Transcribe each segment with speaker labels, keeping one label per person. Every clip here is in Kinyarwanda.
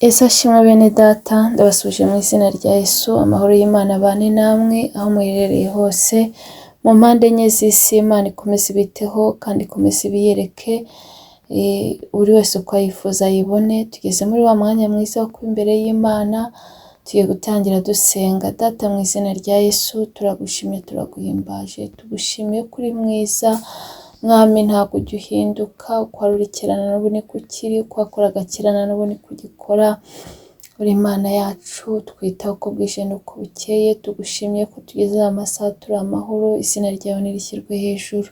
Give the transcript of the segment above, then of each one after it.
Speaker 1: Yesu ashimwe bene data, ndabasuje mu izina rya Yesu, amahoro y'Imana abane namwe aho muherereye hose, mu mpande enye z'isi. Imana ikomeze ibiteho kandi ikomeze ibiyereke, buri wese uko ayifuza ayibone. Tugeze muri wa mwanya mwiza wo kuba imbere y'Imana, tugiye gutangira dusenga. Data, mu izina rya Yesu, turagushimye, turaguhimbaje, tugushimiye ko uri mwiza. Mwami, ntabwo ujya uhinduka, uko wari uri kera na n'ubu niko ukiri, uko wakoraga kera na n'ubu niko ugikora. Uri Imana yacu, twitaho uko bwije n'uko bukeye. Tugushimiye ko tugeze aya masaha turi amahoro, izina ryawe nirishyirwe hejuru.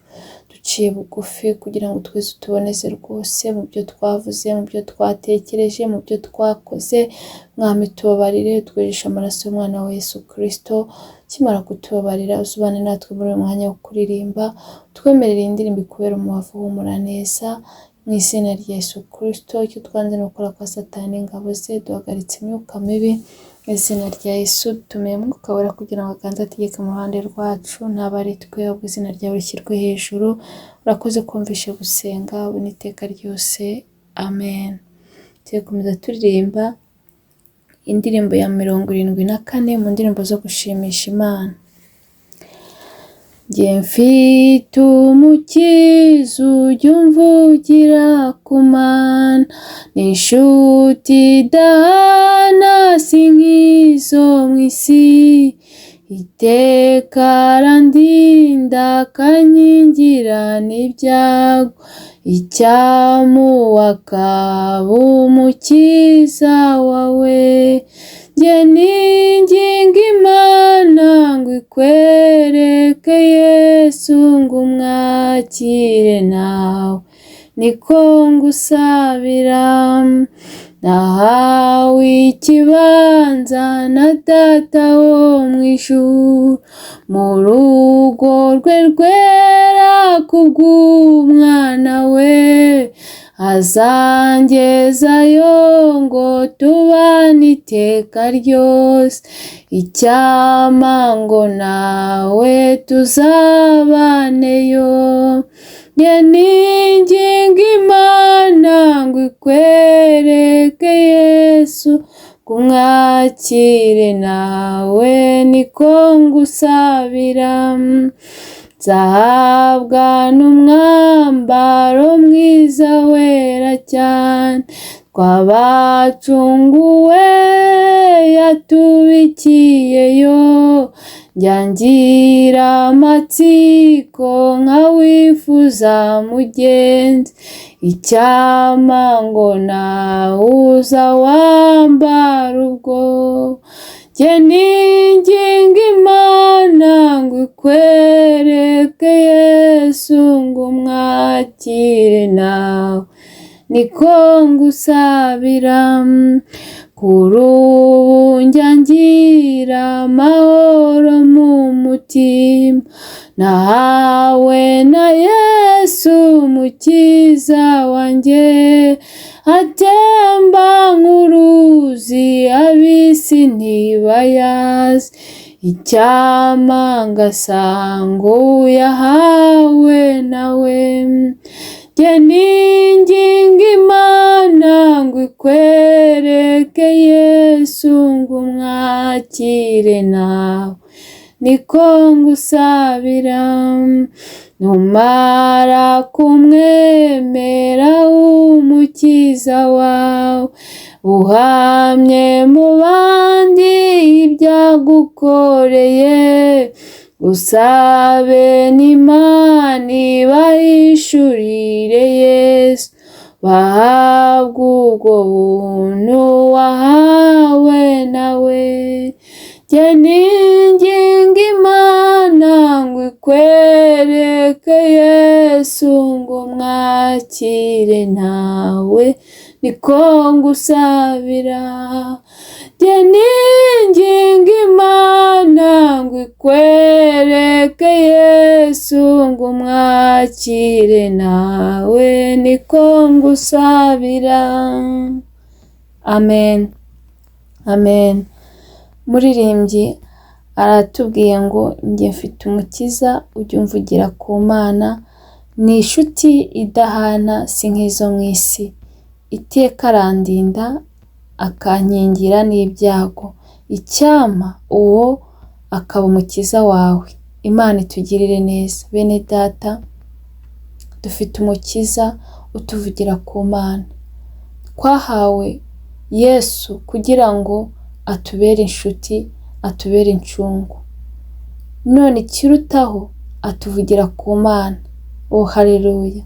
Speaker 1: Duciye bugufi kugira ngo twese utuboneze rwose mu byo twavuze, mu byo twatekereje, mu byo twakoze. Mwami, tubabarire, twejeshe amaraso y'umwana wa Yesu Kristo. Ukimara kutubabarira, uzubane natwe muri uyu mwanya wo kuririmba, twemerere iyi ndirimbo ikubera umubavu uhumura neza, mu izina rya Yesu Kristo. Icyo twanze ni ukora kwa Satani ingabo ze, duhagaritse imyuka mibi mu izina rya Yesu, dutumiye Mwuka Wera kugira ngo aganze ategeke mu ruhande rwacu, ntaba ari twe, ahubwo izina ryawe rishyirwe hejuru. Urakoze kumvishe gusenga, ubu n'iteka ryose, amen. Tugiye gukomeza turirimba indirimbo ya 74 mu ndirimbo zo gushimisha Imana. Njye mfite umukiza ujya umvugira ku Mana, ni inshuti idahana si nk'izo mu isi, iteka arandinda akankingira n'ibyago, icyamuha akaba umukiza wawe. Njye ninginga Imana ngo ikwereke Yesu, ngo umwakire nawe, niko ngusabira. Nahawe ikibanza na Data wo mu ijuru, mu rugo rwe rwera kubw'umwana we, azangezayo ngo tubane iteka ryose, icyampa ngo nawe tuzabaneyo. Njye ninginga Imana ngo ikwereke Yesu, ngo umwakire nawe, niko ngusabira. Nzahabwa n'umwambaro mwiza wera cyane, twabacunguwe yatubikiyeyo, njya ngira amatsiko nkawifuza mugenzi, icyampa ngo nawe uza wambara ubwo. Njye ninginga Imana ngo ikwereke Yesu, ngo umwakire nawe, niko ngusabira. Kuri ubu njya ngira amahoro mu mutima, nahawe na Yesu umukiza wanjye, atemba nk'uruzi ab'isi ntibayazi, icyampa ngasanga uyahawe nawe. Njye ninginga Imana ngo ikwereke Yesu, ngo umwakire nawe, niko ngusabira. Numara kumwemera umukiza wawe, uhamye mu bandi ibyagukoreye, usabe n'Imana ibahishurire Yesu, bahabwe ubwo buntu wahawe nawe. Njye ninginga Imana ngo ikwereke Yesu, ngo umwakire nawe, niko ngusabira. Njye ninginga Imana ngo ikwereke Yesu, ngo umwakire nawe, niko ngusabira. Amen, amen. Muririmbyi aratubwiye ngo njye mfite umukiza ujya umvugira ku Mana, ni inshuti idahana si nk'izo mu isi, iteka arandinda. akankingira n'ibyago. Icyampa uwo akaba umukiza wawe. Imana itugirire neza. Bene data, dufite umukiza utuvugira ku Mana. Twahawe Yesu kugira ngo atubere inshuti, atubere incungu. None ikirutaho atuvugira ku Mana. Oh haleluya!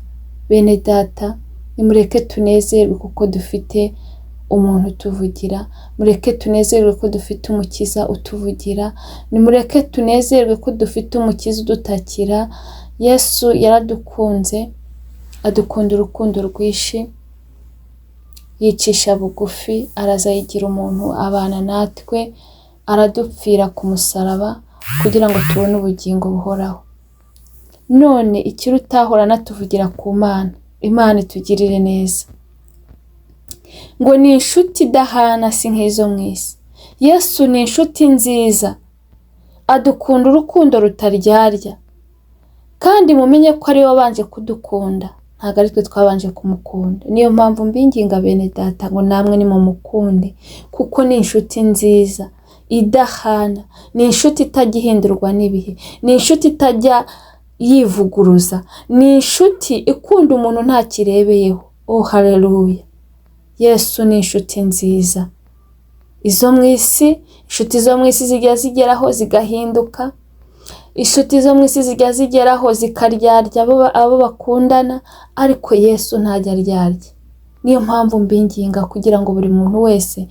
Speaker 1: Bene data, nimureke tunezerwe kuko dufite umuntu utuvugira, mureke tunezerwe ko dufite umukiza utuvugira, nimureke tunezerwe ko dufite umukiza udutakira. Yesu yaradukunze, adukunda urukundo rwinshi, yicisha bugufi, araza yigira umuntu abana natwe, aradupfira ku musaraba kugira ngo tubone ubugingo buhoraho. None ikirutaho aranatuvugira ku Mana. Imana itugirire neza. Ngo ni inshuti idahana si nk'izo mu isi. Yesu ni inshuti nziza, adukunda urukundo rutaryarya, kandi mumenye ko ari we wabanje kudukunda, ntabwo ari twe twabanje kumukunda. Niyo mpamvu mbinginga bene data ngo namwe nimumukunde, kuko ni inshuti nziza idahana, ni inshuti itajya ihindurwa n'ibihe, ni inshuti itajya yivuguruza, ni inshuti ikunda umuntu ntakirebeyeho. Oh haleluya! Yesu ni inshuti nziza. Izo mu isi, inshuti zo mu isi zijya zigeraho zigahinduka, inshuti zo mu isi zijya zigeraho zikaryarya abo bakundana, ariko Yesu ntajya aryarya. Niyo mpamvu mbinginga kugira ngo buri muntu wese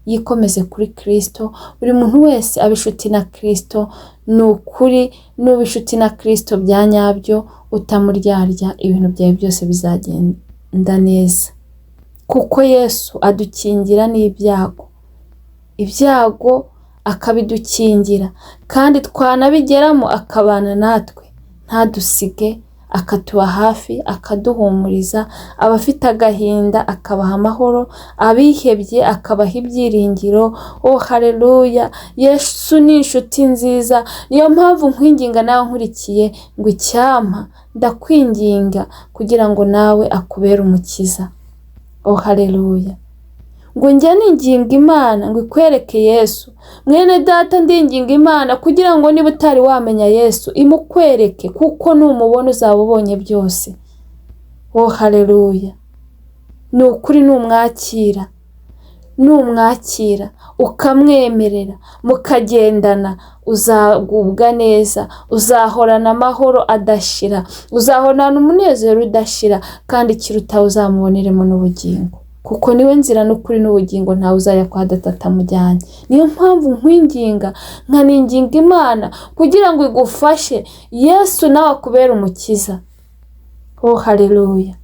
Speaker 1: yikomeze kuri Kristo, buri muntu wese abe inshuti na Kristo. Ni ukuri nuba inshuti na Kristo bya nyabyo, utamuryarya, ibintu byawe byose bizagenda neza, kuko Yesu adukingira n'ibyago, ibyago akabidukingira, kandi twanabigeramo akabana natwe, ntadusige, akatuba hafi, akaduhumuriza, abafite agahinda akabaha amahoro, abihebye akabaha ibyiringiro. Oh haleluya! Yesu ni inshuti nziza. Niyo mpamvu nkwinginga nawe nkurikiye ngo icyampa ndakwinginga kugira ngo nawe akubere umukiza. Oh haleluya! Ngo njya ninginga Imana ngo ikwereke Yesu. Mwene data, ndinginga Imana kugira ngo niba utari wamenya Yesu imukwereke, kuko numubona uzaba ubonye byose. Oh haleluya! Ni ukuri numwakira, numwakira ukamwemerera mukagendana, uzagubwa neza, uzahorana amahoro adashira, uzahorana umunezero udashira, kandi ikiruta uzamuboneremo n'ubugingo, kuko niwe nzira n'ukuri n'ubugingo, ntawe uzajya kwa data atamujyanye. Niyo mpamvu nkwinginga nkaninginga Imana kugira ngo igufashe, Yesu nawe akubere umukiza. Oh haleluya!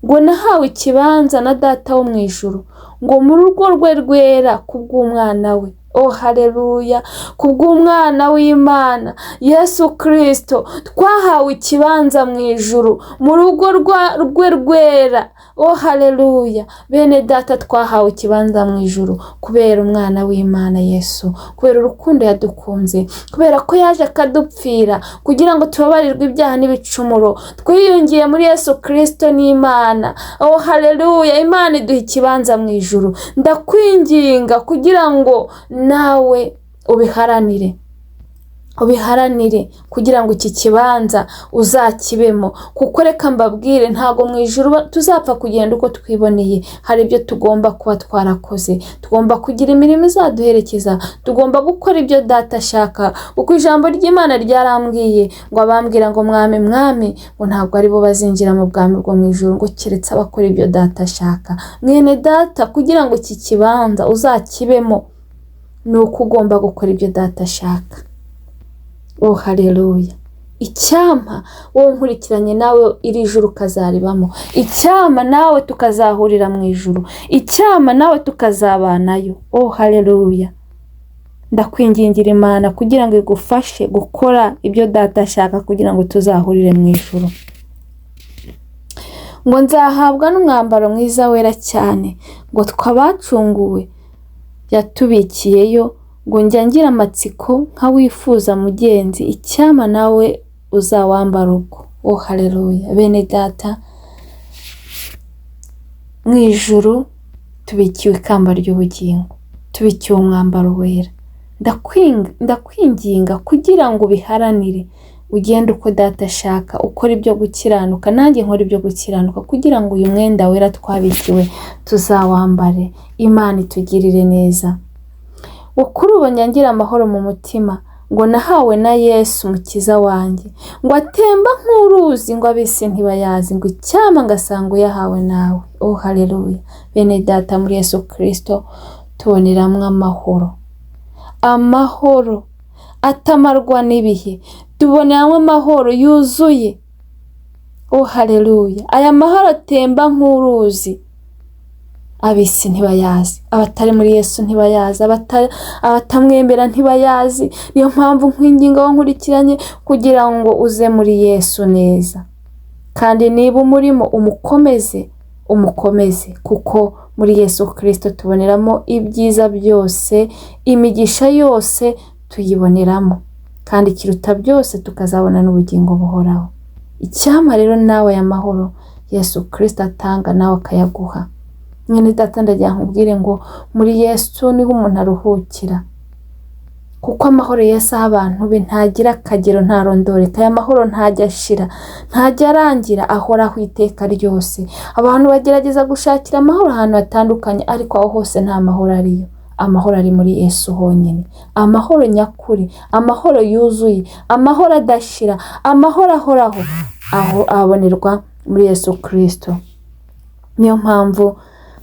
Speaker 1: Ngo nahawe ikibanza na data wo mu ijuru, ngo mu rugo rwe rwera kubw'umwana we. Oh haleluya! Kubw'umwana w'Imana Yesu Kristo twahawe ikibanza mu ijuru, mu rugo rwe rwera. Oh haleluya! Bene data, twahawe ikibanza mu ijuru kubera umwana w'Imana Yesu, kubera urukundo yadukunze, kubera ko yaje akadupfira kugira ngo tubabarirwe ibyaha n'ibicumuro. Twiyungiye muri Yesu Kristo n'Imana. Oh haleluya! Imana iduha ikibanza mu ijuru. Ndakwinginga kugira ngo nawe ubiharanire, ubiharanire kugira ngo iki kibanza uzakibemo, kuko reka mbabwire, ntabwo mu ijuru tuzapfa kugenda uko twiboneye. Hari ibyo tugomba kuba twarakoze, tugomba kugira imirimo izaduherekeza, tugomba gukora ibyo data ashaka, kuko ijambo ry'Imana ryarambwiye ngo abambwira ngo mwami mwami, ngo ntabwo aribo bazinjira mu bwami bwo mu ijuru, ngo keretse abakora ibyo data ashaka. Mwene data, kugira ngo iki kibanza uzakibemo ni uko ugomba gukora ibyo data ashaka. Oh haleluya! Icyampa wowe nkurikiranye nawe iri juru ukazaribamo, icyampa nawe tukazahurira mu ijuru, icyampa nawe tukazabanayo. Oh haleluya! Ndakwingingira Imana kugira ngo igufashe gukora ibyo data ashaka kugira ngo tuzahurire mu ijuru. Ngo nzahabwa n'umwambaro mwiza wera cyane, ngo twabacunguwe yatubikiyeyo, ngo njya ngira amatsiko nka wifuza mugenzi, icyampa nawe uzawambara ubwo. Oh haleluya! Bene data, mu ijuru Tubikiwe ikamba ry'ubugingo, tubikiwe umwambaro wera. Ndakwinginga kugira ngo ubiharanire, ugende uko data ashaka, ukora ibyo gukiranuka, nanjye nkora ibyo gukiranuka, kugira ngo uyu mwenda wera twabikiwe tuzawambare. Imana itugirire neza. Kuri ubu ngira amahoro mu mutima, ngo nahawe na Yesu umukiza wanjye, ngo atemba nk'uruzi, ngo ab'isi ntibayazi, ngo icyampa ngasanga uyahawe nawe. Oh haleluya! Bene data, muri Yesu Kristo tuboneramwo amahoro, amahoro atamarwa n'ibihe, tuboneramo amahoro yuzuye. Oh haleluya! Aya mahoro atemba nk'uruzi, ab'isi ntibayazi, abatari muri Yesu ntibayazi, abatamwemera ntibayazi. Niyo mpamvu nkwinginga wowe nkurikiranye kugira ngo uze muri Yesu neza, kandi niba umurimo umukomeze, umukomeze, kuko muri Yesu Kristo tuboneramo ibyiza byose, imigisha yose tuyiboneramo, kandi ikiruta byose tukazabona n'ubugingo buhoraho. Icyampa rero nawe aya mahoro Yesu Kristo atanga nawe akayaguha. Mwene data, ndagira nkubwire ngo muri Yesu niho umuntu aruhukira, kuko amahoro Yesu aha abantu be ntagira akagero, ntarondoreka. Aya mahoro ntajya ashira, ntajya arangira, ahoraho iteka ryose. Abantu bagerageza gushakira amahoro ahantu hatandukanye, ariko aho hose nta mahoro ariyo. Amahoro ari muri Yesu honyine, amahoro nyakuri, amahoro yuzuye, amahoro adashira, amahoro ahoraho, aho abonerwa muri Yesu Kristo. Niyo mpamvu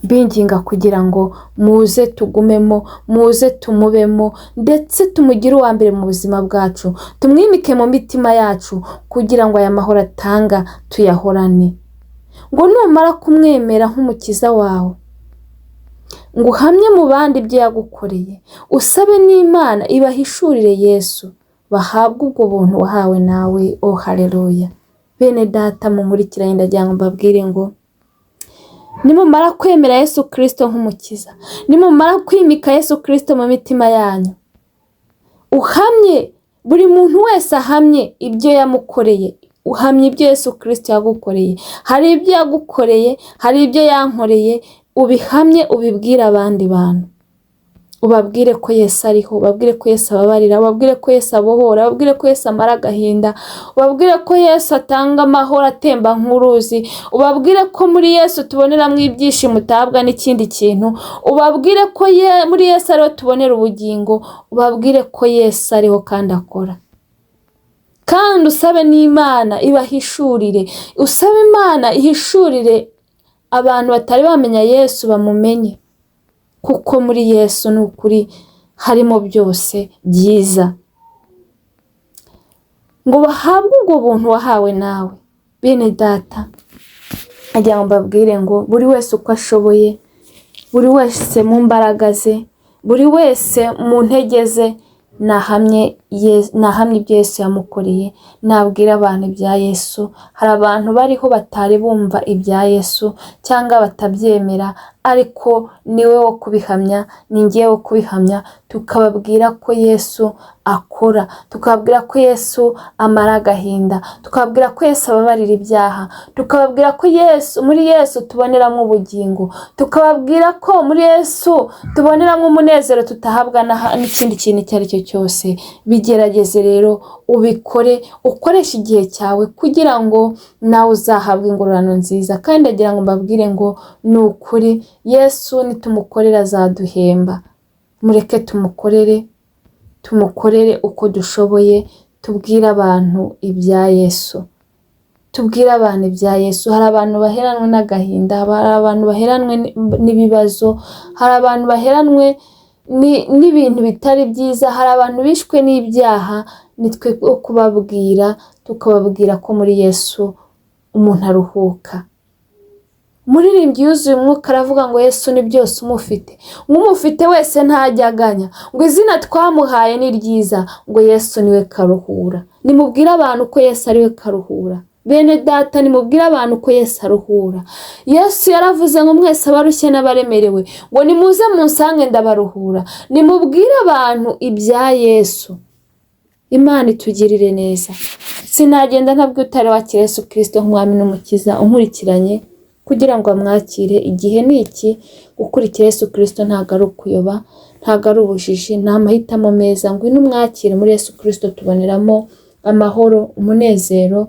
Speaker 1: mbinginga kugira ngo muze tugumemo, muze tumubemo, ndetse tumugire uwa mbere mu buzima bwacu, tumwimike mu mitima yacu, kugira ngo aya mahoro atanga tuyahorane. Ngo numara kumwemera nk'umukiza wawe, ngo uhamye mu bandi ibyo yagukoreye, usabe n'Imana ibahishurire Yesu, bahabwe ubwo buntu wahawe nawe. Oh haleluya! Bene data munkurikiranye, ndagira ngo mbabwire ngo nimumara kwemera Yesu Kristo nk'umukiza, nimumara kwimika Yesu Kristo mu mitima yanyu, uhamye, buri muntu wese ahamye ibyo yamukoreye, uhamye ibyo Yesu Kristo yagukoreye. Hari ibyo yagukoreye, hari ibyo yankoreye, ubihamye, ubibwire abandi bantu. Ubabwire ko Yesu ariho, ubabwire ko Yesu ababarira, ubabwire ko Yesu abohora, ubabwire ko Yesu amara agahinda, ubabwire ko Yesu atanga amahoro atemba nk'uruzi, ubabwire ko muri Yesu tuboneramo ibyishimo utabwa n'ikindi kintu, ubabwire ko muri Yesu ariho tubonera ubugingo, ubabwire ko Yesu ariho kandi akora. Kandi usabe n'Imana ibahishurire, usabe Imana ihishurire abantu batari bamenya Yesu bamumenye, kuko muri Yesu ni ukuri harimo byose byiza. Ngo bahabwe ubwo buntu wahawe nawe. Bene data, agira ngo mbabwire ngo buri wese uko ashoboye, buri wese mu mbaraga ze, buri wese mu ntege ze, nahamye ibyo Yesu yamukoreye, nabwira abantu ibya Yesu. Hari abantu bariho batari bumva ibya Yesu cyangwa batabyemera, ariko niwe wo kubihamya, ni njyewe wo kubihamya, tukababwira ko Yesu akora, tukababwira ko Yesu amara agahinda, tukababwira ko Yesu ababarira ibyaha, tukababwira ko Yesu, muri Yesu tuboneramo ubugingo, tukababwira ko muri Yesu tuboneramo umunezero tutahabwa n'ikindi kintu icyo ari cyo cyose. Bigerageze rero ubikore, ukoreshe igihe cyawe kugira ngo nawe uzahabwe ingororano nziza. Kandi agira ngo mbabwire ngo ni ukuri Yesu nitumukorera azaduhemba. Mureke tumukorere, tumukorere uko dushoboye, tubwire abantu ibya Yesu, tubwire abantu ibya Yesu. Hari abantu baheranwe n'agahinda, hari abantu baheranwe n'ibibazo, hari abantu baheranwe n'ibintu bitari byiza, hari abantu bishwe n'ibyaha. Nitwe kubabwira, tukababwira ko muri Yesu umuntu aruhuka. Umuririmbyi yuzuye umwuka aravuga ngo Yesu ni byose umufite, nk'umufite wese ntajya aganya, ngo izina twamuhaye ni ryiza, ngo Yesu niwe karuhura. Nimubwire abantu ko Yesu ariwe karuhura. Bene data, nimubwire abantu ko Yesu aruhura. Yesu yaravuze ngo mwese abarushye n'abaremerewe, ngo nimuze munsange ndabaruhura. Nimubwire abantu ibya Yesu. Imana itugirire neza. Sinagenda ntabwo utari wakira Yesu Kristo nk'umwami n'umukiza unkurikiranye. kugira ngo amwakire. Igihe ni iki. Gukurikira Yesu Kristo ntabwo ari ukuyoba, ntabwo ari ubujiji, ni amahitamo meza. Ngwino umwakire. Muri Yesu Kristo tuboneramo amahoro, umunezero,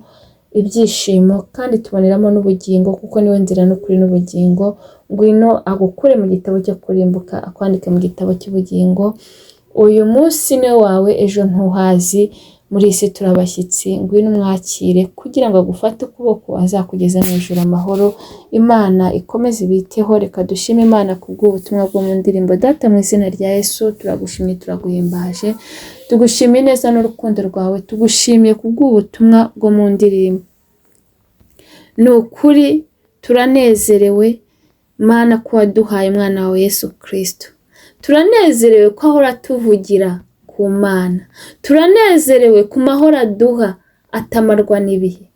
Speaker 1: ibyishimo, kandi tuboneramo n'ubugingo, kuko niwe nzira n'ukuri n'ubugingo. Ngwino agukure mu gitabo cyo kurimbuka, akwandike mu gitabo cy'ubugingo. Uyu munsi niwe wawe, ejo ntuhazi. Muri iyi si turabashyitsi. Ngwino umwakire kugira ngo agufate ukuboko, azakugeze mu ijuru amahoro. Imana ikomeze ibiteho. Reka dushime Imana kubw'ubutumwa bwo mu ndirimbo. Data, mu izina rya Yesu, turagushimye, turaguhimbaje, tugushimiye neza n'urukundo rwawe, tugushimiye kubw'ubutumwa bwo mu ndirimbo. Ni ukuri turanezerewe, Mana, ko waduhaye umwana wawe Yesu Kristo. Turanezerewe ko ahora atuvugira ku Mana. Turanezerewe ku mahoro aduha atamarwa n'ibihe.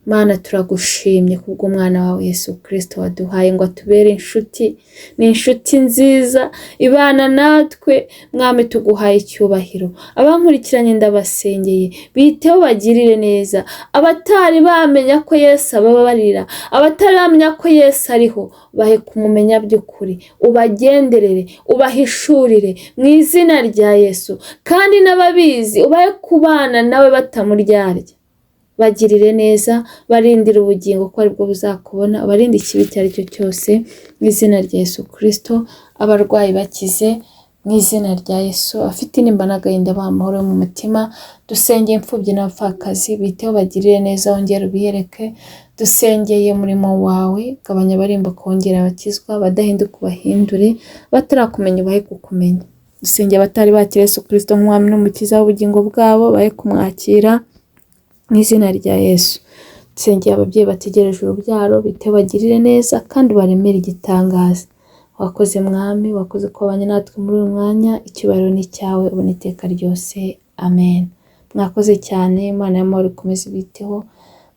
Speaker 1: Mana, turagushimye kubw'umwana wawe Yesu Kristo waduhaye ngo atubere inshuti. Ni inshuti nziza ibana natwe. Mwami, tuguhaye icyubahiro. Abankurikiranye ndabasengeye, biteho, bagirire neza. Abatari bamenya ko Yesu ababarira, abatari bamenya ko Yesu ariho, bahe kumumenya by'ukuri. Ubagenderere, ubahishurire mu izina rya Yesu. Kandi n'ababizi, ubahe kubana nawe batamuryarya. Bagirire neza, barindire ubugingo ko aribwo buzakubona, ubarinde ikibi icyo ari cyo cyose mu izina rya Yesu Kristo. Abarwayi bakize mu izina rya Yesu, abafite intimba n'agahinda baha amahoro yo mu mutima. Dusengeye imfubyi n'abapfakazi, biteho, bagirire neza, wongere ubiyereke. Dusengeye umurimo wawe, gabanya abarimbuka, wongere abakizwa, abadahinduka ubahindure, batarakumenya ubahe kukumenya. Dusengeye abatari bakira Yesu Kristo nk'umwami n'umukiza w'ubugingo bwabo, bahe kumwakira mu izina rya Yesu. Dusengeye ababyeyi bategereje urubyaro, biteho, bagirire neza kandi baremere igitangaza. Wakoze Mwami, wakoze ko wabanye natwe muri uyu mwanya. Icyubahiro ni icyawe ubu n'iteka ryose, amen. Mwakoze cyane. Imana y'amahoro ikomeze ibiteho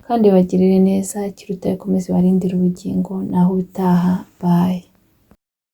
Speaker 1: kandi bagirire neza, ikiruta ikomeze ibarindire ubugingo. Naho ubutaha, bye.